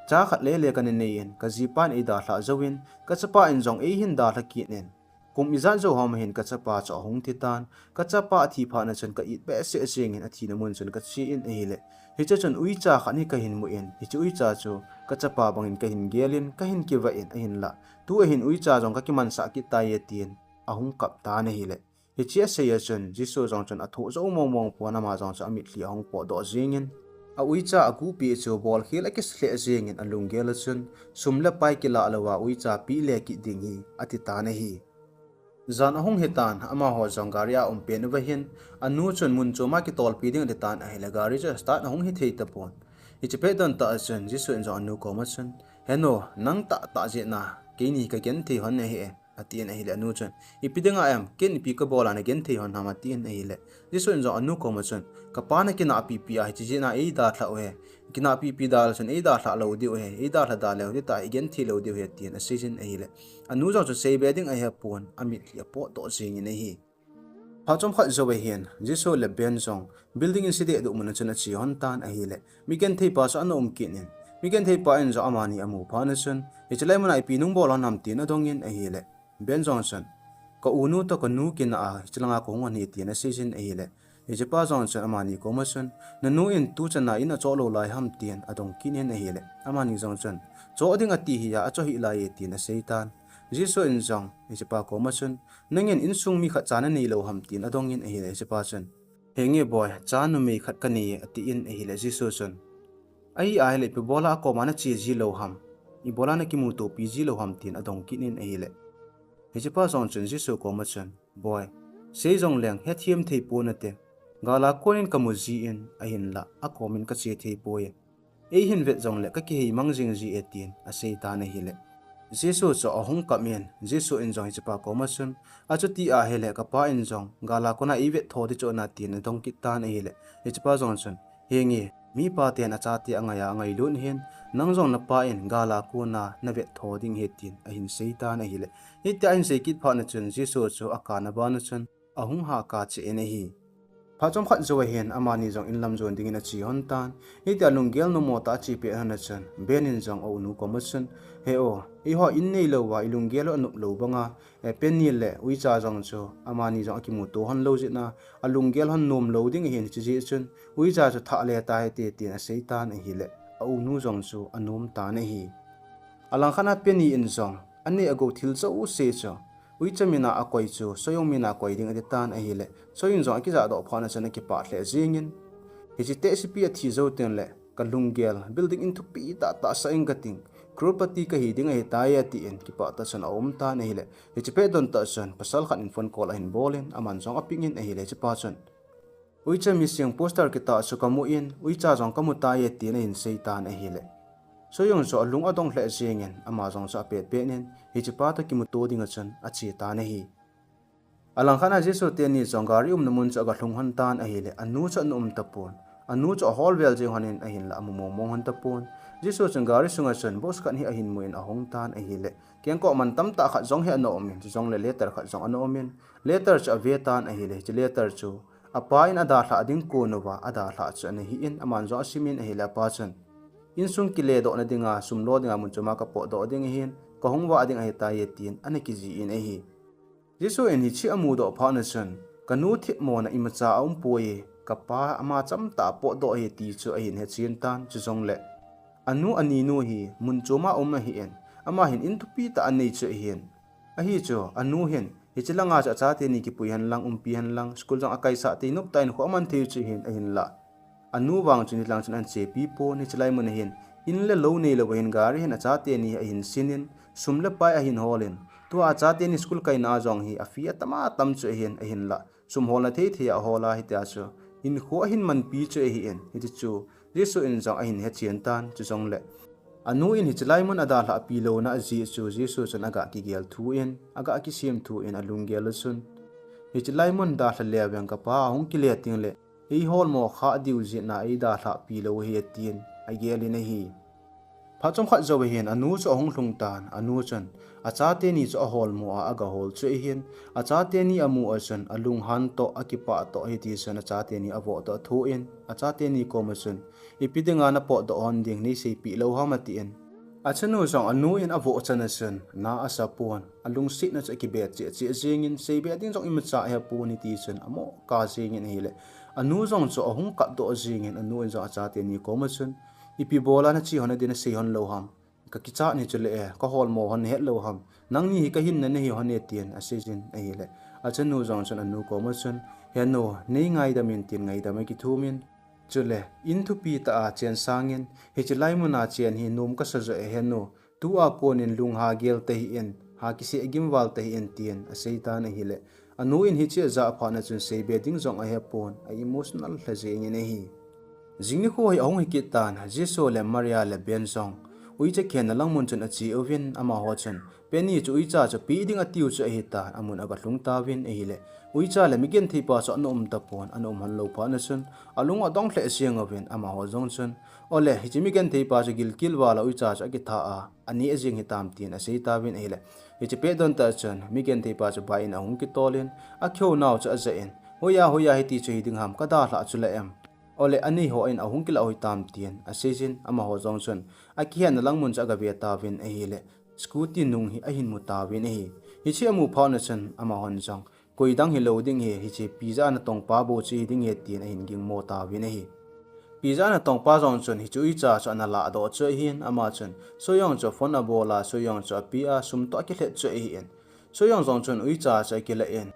"Cha khat lele kana nei in, kajipan eidalhah jouvin, kachapa in jong eihin dalha kit in, kum ijat jou ham ahin kachapa chu ahung thi tan. Kachapa athi phat na chun ka it behseh jingin, athina mun chun kache in ahile, hiche chun uicha khat hi kahin mu in, hiche uicha chu kachapa bangin kahin gel in, kahin kivah in, ahinlah tu ahin uicha jong kakimansah kit tai e," tin ahung kap tan ahile, hiche asei a chun Jesu jong chun athoh jou mong mong pon, ama jong chu amitlhi ahung potdoh jingin, auicha aguhpeh chu bolkhel akisa lheh jingin, alunggel a chun, "Sum le pai kilah louva uicha peh le kit ding hi," ati tan ahi. Jan ahung hi tan, amaho jong gari a aum pen uva hin, anu chun mun chom a kitolpi ding ati tan ahile, gari chu start ahung hi thei tapon. Hiche pet don tah a chun Jesu in jong anu koma chun, "Henu, nang tahtah jeh a keini kagenthei hon ahi e," atin ahile, anu chun, "Ipi dinga em, ken ipi kabol a nagenthei hon ham?" atin ahile, Jesu in jong anu koma chun, "Kapa nakinahpipi a hiche jeh a eidalhah u ahi. Kinahpipi dal chun eidalhah lou diu ahi, eidalha dal leu hitah a igenthei lou diu ahi," tin asei jin ahile, anu jong chun seibe ding ahepon, amitlhi apotdoh jingin ahi. Phat chomkhat jou ahin, Jesu le Ben jong building in sideh duh mun a chun ache hon tan ahile, migenthei pa chu ana um kit in, migenthei pa in jong amani amu phat na chun, "Hiche lai mun a ipi nung bol hon ham?" tin adong in ahile, Ben jong chun, "Ka unu toh kanu kinah a hiche langa kahung hon ahi," tin asei jin ahile, hiche pa jong chun amani koma chun, "Nanu in tuchan a in achoh lou lai ham?" tin adong kit in ahile, amani jong chun, "Choh ding ati hi a, achoh hih lai e," tin asei tan. Jesu in jong hiche pa koma chun, "Nangin insung mi khat cha nanei lou ham?" tin adong in ahile, hiche pa chun, "Henge boi, cha numei khat kanei e," atin ahile, Jesu chun, "Ahi ahile ipi bola akoma nache ji lou ham? Ibola nakimutopi ji lou ham?" tin adong kit in ahile, hiche pa jong chun Jesu koma chun, "Boi, sei jongleng hethem thei pon nate, gal a kon in kamu jin, ahinlah akom in kache thei poi e. Eihin vet jongle kakihei mang jing ji e," tin asei tan ahile, Jesu chu ahung kap in, Jesu in jong hiche pa koma chun, "Achuti ahile kapa in jong gal a kon a eivet tho ding chu ana," tin adong kit tan ahile, hiche pa jong chun, "Henge, mipa ten achate angai a angailut ahin, nang jong napa in gal a kon a navet tho ding ahi," tin ahin sei tan ahile, hitia ahin sei kit phat na chun Jesu chu akan a ban a chun ahung hahkah cheh in ahi. Phat chomkhat jou ahin, amani jong in lam jon dingin ache hon tan. Hitia lunggel nommo tah a ache pet hon a chun, Ben in jong aunu koma chun, "He o, eiho in nei louva ilunggel u anop lou banga, eh, Penny le uicha jong chu amani jong akimuto hon lou jeh a, alunggel hon nom lou ding ahin, hiche jeh chun uicha chu thah le tahite," tin asei tan ahile, aunu jong chu anom tan ahi. Alangkhat a Penny in jong anei agou thil jouse chu uicha min a akoi chu Soyung min a koi ding ati tan ahile, Soyung jong akijah doh phat na chun akipah lheh jingin, "Hiche tehsepi athi jou tengle kalunggel building in thupi tahtah sah ing kating, crorepati kahi ding ahitai," atin kipah tah chun aum tan ahile, hiche pet don tah chun pasal khat in phone call ahin bol in, aman jong apick in ahile, hiche pa chun, "Uicha missing poster kitah chu kamu in, uicha jong kamu tai e," tin ahin sei tan ahile, Soyung chu alung adong lheh jingin, ama jong chu apet pet in, hiche pa toh kimuto ding a chun ache tan ahi. Alangkhat a Jesu teni jong gari umna mun chu aga lhung hon tan ahile, anu chu ana um tapon. Anu chu ahol vel jing hon in ahinlah amu mong mong hon tapon. Jesu chun gari sunga chun box khat hi ahin mu in ahong tan ahile, kengkoh man tamtah khat jong hi ana um in, chujongle letter khat jong ana um in, letter chu ave tan ahile, hiche letter chu apa in adalhah ding kon uva adalhah chu ana hi in, aman jong asim in ahile, apa chun, "Insung kile doh na dinga, sum lo dinga mun chom a kapot doh ding ahin, kahung vah ding ahitai," tin ana kijih in ahi. Jesu in hiche amu doh phat na chun, "Kanu thipmo na imacha aum poi e, kapa ama chamtah potdoh ahi ti chu ahin hechen tan, chujongle anu aninu hi mun choma um ahin, ama hin in thupi tah anei chu ahin. Ahi chu, anu hin, hiche langa chu achate ni kipui henlang, umpi henlang, school jong akaisah thei nop tah in kho aman thei chu ahin, ahinla anu vang chu nilhah chun ahin chepi pon, hiche lai mun ahin, in le lou neilou ahin gari hin achate ni ahin sinin, sum le pai ahin holin, tua achate ni school kaina jong hi a fee atam atam chu ahin, ahinla sum holna thei thei a ahol a, hitia chu hinkho ahin manpi chu ahin, hiti chu Jesu in jong ahin hechen tan, chujongle anu in hiche lai mun adalhah pi louna ajeh chu Jesu chun aga kigel thu in, aga kisem thu in alunggel u chun, hiche lai mun dalha leveng kapa ahung kile tengle eiholmo kha diu jeh a eidalhah pi lou ahi, tin agel in ahi. Phat chomkhat jou ahin anu chu ahung lhung tan, anu chun achate ni chu aholmo a, aga hol chu ahin, achate ni amu a chun alunghan toh, akipah toh, hiti chun achate ni avohdoh thu in, achate ni koma chun, ipi dinga napotdoh hon ding, neiseipeh lou ham, atin. Achanu jong anu in avoh chan a chun na asa pon, alungsetna chu akibe cheh cheh jengin, seibe ding jong imacha ahepon, hiti chun amo kah jengin ahile, anu jong chu ahung kapdoh jengin, anu in jong achate ni koma chun, ipi bola nache hon adin nasei hon lou ham? Kakichat ni chule e, kaholmo hon nahet lou ham? Nangni hi kahinna nahi hon e, tin aseijin ahile, achanu jong chun anu koma chun, he nu, neingaidam in, tin ngaidam akithumin, chule in thupi tah a chen sangin, hiche lai mun a chen hi nom kasa joh e, he nu, tua konin lungha gel tahih in, ha kiseh gimval tahih in, tin aseitan ahile, anu in hiche ajah phat na chun seibe ding jong ahepon, a emotional lha jengin ahi. Jing nikho hi ahung hikit tan, Jesu le Maria le Ben jong uicha khenna lang mun chun ache uvin, amaho chun Penny chu uicha chu peh ding atiu chu ahitan, amun aga lhung tauvin ahile, uicha le migentheipa chu ana um tapon, ana um hon lou phat na chun alung adong lheh jeng uvin, amaho jong chun, ole, hiche migentheipa chu gilkel val a uicha chu akitha a, aneh jeng hitam, tin asei tauvin ahile, hiche pet don tah chun migentheipa chu bike in ahung kitolin, akihou nau chu ajah in, hoiya, hoiya hiti chu hiding ham, kadalhah chu la em? Ole, aneiho in ahung kilah u hitam, tin aseijin, amaho jong chun akihenna lang mun chu aga ve tauvin ahile, scooty nung hi ahin mu tauvin ahi. Hiche amu phat na chun amahon jong, koi dang hilou ding ahi, hiche pizza natongpa bou chu hiding ahi, tin ahin gingmo tauvin ahi. Pizza natongpa jong chun hiche uicha chu ana lahdoh chu ahin, ama chun Soyong chu phone abol a, Soyong chu ape a, sum toh akilhet chu ahin, Soyong jong chun uicha chu akilah in,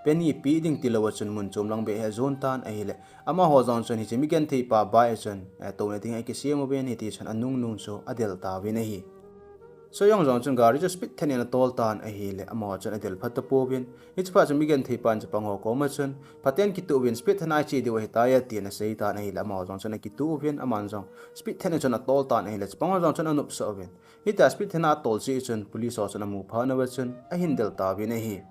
Penny peh ding tilou a chun mun chom lang beh hi ajon tan ahile, amaho jong chun hiche migentheipa bike a chun, eh, touna ding akisem uvin, hiti chun anung nung chu adel tauvin ahi. Soyong jong chun gari chu speed thet in atol tan ahile, amaho chun adel pha tapouvin, hiche phat chun migentheipan chapangho koma chun, phaten kitoh uvin, speed thet a iche diu ahitai, tin asei tan ahile, amaho jong chun akitoh uvin, aman jong speed thet a chun atol tan ahile, chapangho jong chun anopsah uvin, hitia speed thet a atol jeh chun police ho chun amu phat nauva chun ahin del tauvin ahi.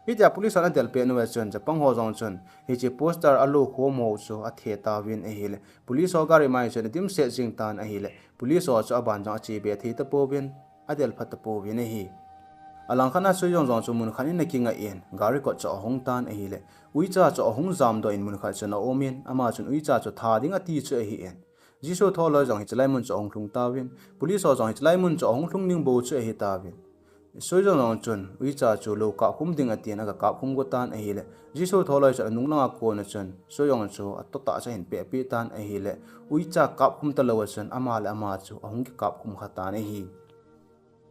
Hitia police hon adel pet nauva chun chapangho jong chun hiche poster alo khom ho chu athe tauvin ahile, police ho gari mai chun adimset jeng tan ahile, police ho chu aban jong ache be thei tapouvin, adel pha tapouvin ahi. Alangkhat a Soyong jong chu munkhat in akingah in gari kot chu ahong tan ahile, uicha chu ahung jamdoh in munkhat chun aumin, ama chun uicha chu tha ding ati chu ahin, Jesu tholoi jong hiche lai mun chu ahung lhung tauvin, police ho jong hiche lai mun chu ahung lhung ding bou chu ahitauvin, Soyong jong chun uicha chu lou kapkhum ding atin aga kapkhum go tan ahile, Jesu tholoi chun anung langa kona chun Soyong chu atotah chu ahin pehpeh tan ahile, uicha kapkhum talou a chun ama le ama chu ahung kikapkhum kha tan ahi.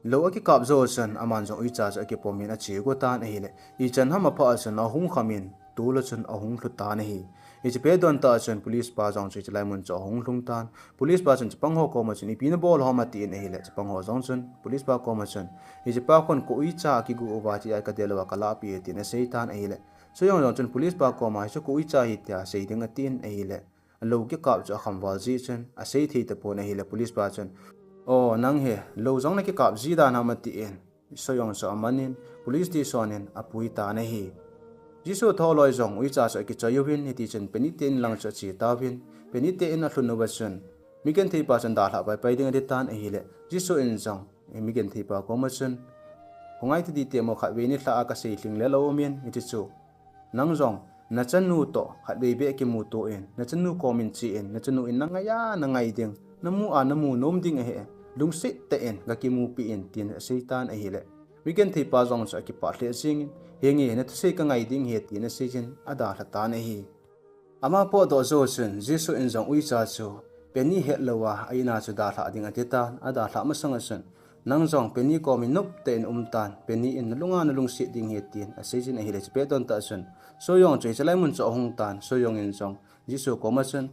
Lou akikap jou a chun aman jong uicha chu akipom in ache go tan ahile, ichan ham aphah a chun ahung khamin, tol a chun ahung lhu tan ahi. Hiche pet don tah a chun police pa jong chu hiche lai mun chu ahung lhung tan, police pa chun chapangho koma chun, ipi nabol ham, atin ahile, chapangho jong chun police pa koma chun, hiche pa khun ka uicha akigu uva tia kadel uva kalahpeh e, tin asei tan ahile, Soyong jong chun police pa koma hichu ka uicha ahi tia sei ding atin ahile, lou kikap chu akhamval jeh chun asei thei tapon ahile, police pa chun, o, nang hi lou jong nakikap ji dan ham, atin Soyong chu amanin police station in apui tan ahi. Jesu tholoi jong uicha chu akichoi uvin, hiti chun Penny te in lang chu ache tauvin, Penny te in alhun uva chun migentheipa chun dalhah paipai ding ati tan ahile, Jesu in jong migentheipa koma chun, khongai tadite mo, khatvei nilhah a kasei lhinglel aumin, hiti chu nang jong nachanu toh khatvei beh kimuto in, nachanu komin che in, nachanu in nangai a nangai ding, namu a namu nom ding ahi, lungset tah in gakimupeh in, tin asei tan ahile, migentheipa jong chu akipah lheh jengin, henge, nathusei kangai ding ahi, tin aseijin adalha tan ahi. Ama potdoh jou chun Jesu in jong uicha chu Penny hetlou a a-in a chu dalhah ding ati tan, adalhah masang a chun, nang jong Penny kom in noptah in umtan, Penny in nalunga nalungset ding ahi tin aseijin ahile, hiche pet don tah chun Soyong chu hiche lai mun chu ahung tan, Soyong in jong Jesu kom a chun,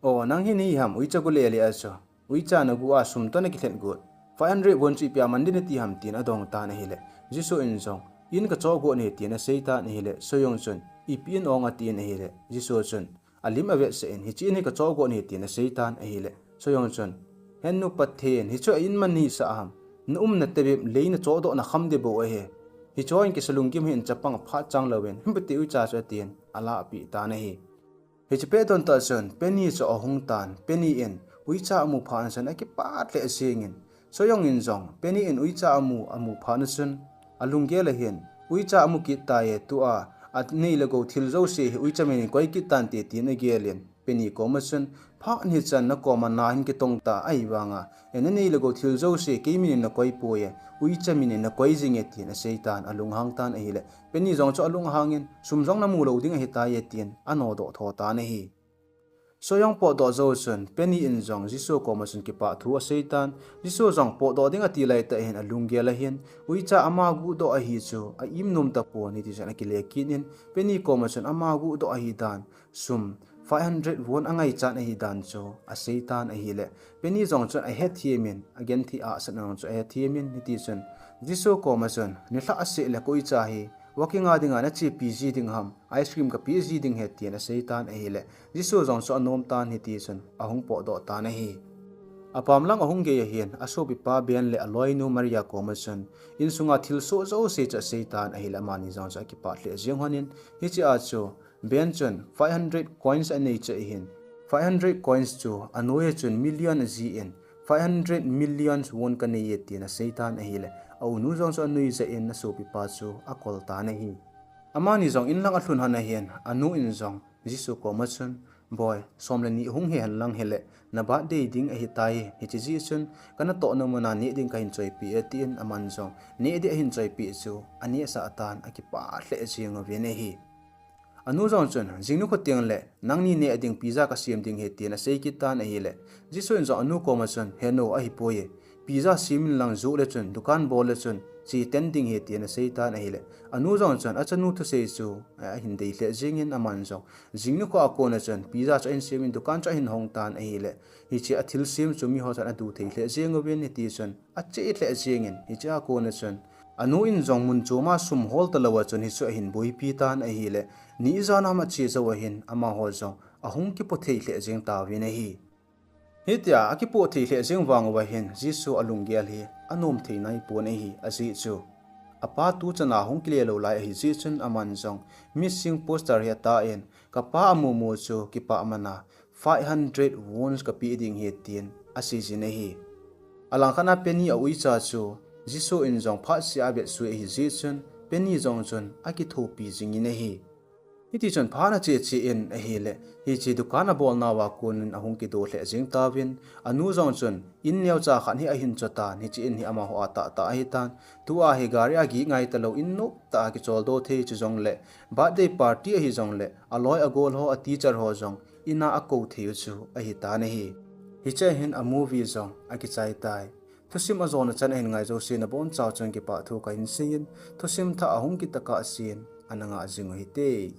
O, nang hi nahi ham, uicha gu lele a chu. Uicha nagu a sum toh nakilhet got. Five hundred won chu ipi a man ding nati ham tin adong tan ahile, Jesu in jong, in kachoh got ahi tin asei tan ahile, Soyong chun, ipi in ong atin ahile, Jesu chun alim avetsah in, hiche in hi kachoh got ahi tin asei tan ahile, Soyong chun, He nu Pathen, hichu a in man nahisah ham? Na umna tebep lei nachohdoh na kham ding bou ahi. Hichu in kisa lunggim hih in chapang aphat chang louvin, him pute uicha chu atin, alahpeh tan ahi. Hiche pet don tah chun Penny chu ahung tan, Penny in uicha amu phat chun akipah lheh jengin, Soyong in jong Penny in uicha amu, amu phat chun alunggel ahin, uicha amu kit tai, tua anei le gou thil jouse hi uicha min in koi kit tante tin agelin, Penny kom a chun, phat hichan nakom a na hin kitong ta ahivanga, e, nanei le gou thil jouse kei min in nakoi poi, uicha min in nakoi jinge tin asei tan, alunghang tan ahile, Penny jong chu alunghang in, sum jong namu lou ding ahitai tin anodoh tho tan ahi. Soyong potdoh jou chun Penny in jong Jesu kom a chun kipah thu asei tan, Jesu jong potdoh ding ati laitah hin alunggel ahin, uicha ama guhdoh ahi chu a-im nom tapon hiti chun akile kit in, Penny kom a chun ama guhdoh ahi dan, sum five hundred won angaichat ahi dan chu asei tan ahile, Penny jong chun ahethem in, agenthei ahsatna jong chu ahethem in, hiti chun Jesu kom a chun, nilhah seh le koi cha hi walking a dinga nachepi ji ding ham, ice cream kapeh ji ding ahi tin asei tan ahile, Jesu jong chu anom tan, hiti chun ahung potdoh tan ahi. Apam lang ahung gei ahin, asopipa Ben le aloinu Maria kom a chun, insunga thilsoh jouse chu asei tan ahile, amani jong chu akipah lheh jeng lhonin, hiche a chu Ben chun five hundred coins anei chu ahin, five hundred coins chu anoi a chun million ajih in, five hundred million won kanei e tin asei tan ahile, aunu jong chu anuijat in, asopipa chu akol tan ahi. Amani jong in lang alhun lhon ahin, anu in jong Jesu kom a chun, Boi, som le ni hung hi hen lang hile, na birthday ding ahitai, hiche jeh chun kanatohna mun a neh ding kahin choipeh e, tin aman jong neh ding ahin choipeh chu anehsah tan, akipah lheh jeng uvin ahi. Anu jong chun, jing nikho teng le nangni neh ding pizza kasem ding ahi tin asei kit tan ahile, Jesu in jong anu kom a chun, He nu, ahipoi e, pizza sem in lang, joh le chun, dukan bol le chun, che ten ding ahi tin asei tan ahile, anu jong chun achanu thusei chu ahin dei lheh jengin, aman jong jing nikho a kon a chun pizza chu ahin sem in, dukan chu ahin hong tan ahile, hiche a thilsem chu miho chun adu thei lheh jeng uvin, hiti chun ache lheh jengin, hiche a kon a chun anu in jong mun chom a sum hol talou a chun hichu ahin boipi tan ahile, ni ijat ham ache jou ahin, amaho jong ahung kipo thei lheh jeng tauvin ahi. Hitia akipo thei lheh jeng vang uva hin Jesu alunggel hi anom thei naipon ahi, ajeh chu apa tuchan a hung kile lou lai ahi jeh chun, aman jong missing poster hi atan, kapa amumu chu kipah man a five hundred wons kapeh ding ahi tin aseijin ahi. Alangkhat a Penny a uicha chu Jesu in jong phatseh a avetsui ahi jeh chun, Penny jong chun akithopi jingin ahi. Hiti chun phat ache che in ahile, hiche dukan abolnauva kon in ahung kido lheh jeng tauvin, anu jong chun in neocha khat hi ahin cho tan, hiche in hi amaho a tahtah ahitan, tua hi gari a gih ngai talou, in nop tah a kicholdo thei chu jongle, birthday party ahi jongle, aloi agol ho, a teacher ho jong in a akou thei u chu ahitan ahi. Hiche hin a movie jong akichai tai. Thusim ajona chan ahin ngai jouse nabonchau chun kipah thu kahin seiyin, thusim thah ahung kit tokah sen ana ngah jing u hite.